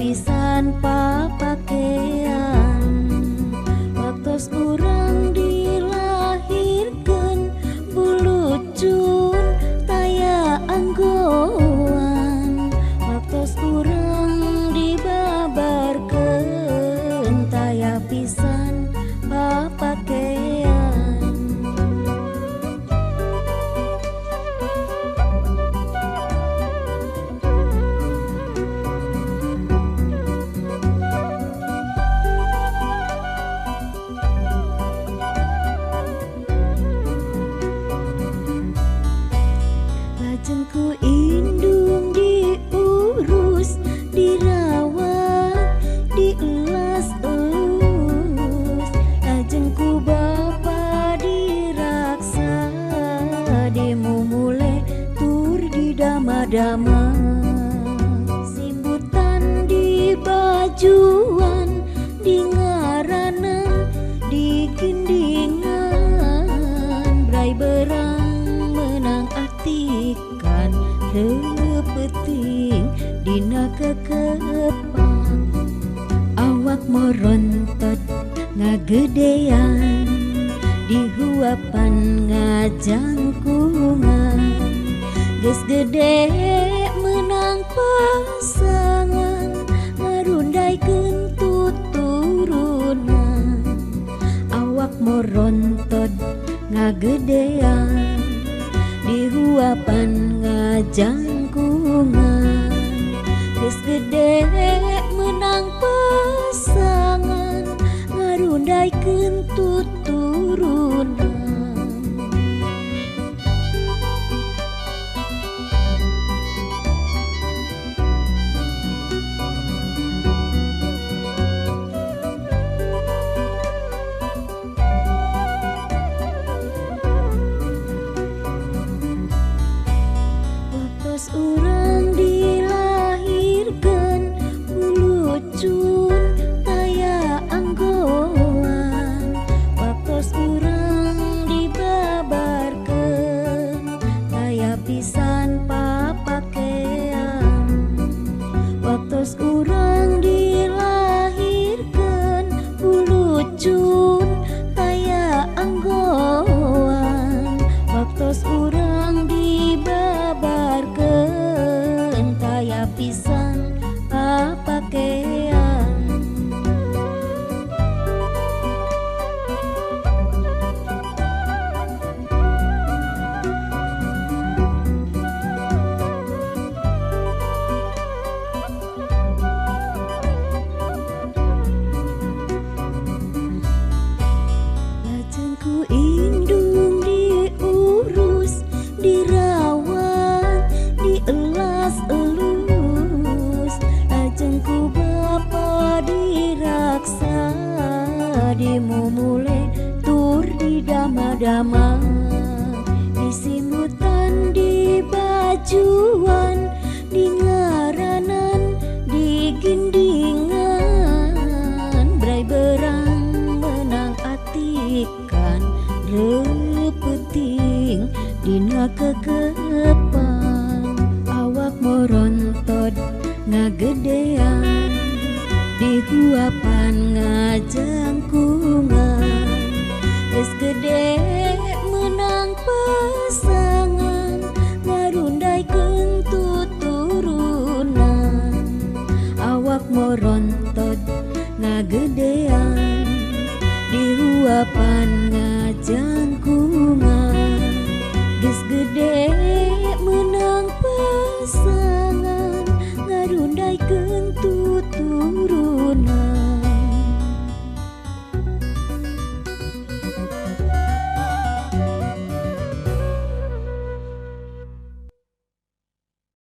pisan papakean. Waktos urang dilahirkeun bulucun taya anggoan. Waktos urang dibabarkeun taya pisan papakean. Lajeng ku indung diurus, dirawat, dielas-elus. Lajeng ku bapa diraksa, dimumule tur didama-dama. Simbutan di bajuan, di ngaranan, di gindingan. Brai berang menang atikan, repeting dina kekepan. Awak morontot ngagedean, dihuapan ngajangkungan. Geus gede menang pasangan, ngarundaikeun tuturunan. Awak morontot ngagedean, dihuapan ngajangkungan. Geus gede menang pasangan, ngarundaikeun tuturunan. Waktos urang dilahirkeun bulucun taya anggoan. Waktos urang dibabarkeun taya pisan papakean. Waktos urang dilahirkeun bulucun taya anggoan. Waktos urang dibabarkeun taya pisan papakean. Lajeng ku indung diurus, dirawat, dielas-elus. Lajeng ku bapa diraksa, dimumule tur didama-dama. Disimbutan di bajuan, di ngaranan, di gindingan. Brai berang menang atikan, repeting dina kekepan. Awak morontot ngagedean, dihuapan ngajangkungan. Geus gede menang pasangan, ngarundaikeun tuturunan. Awak morontot ngagedean, dihuapan ngajangkungan.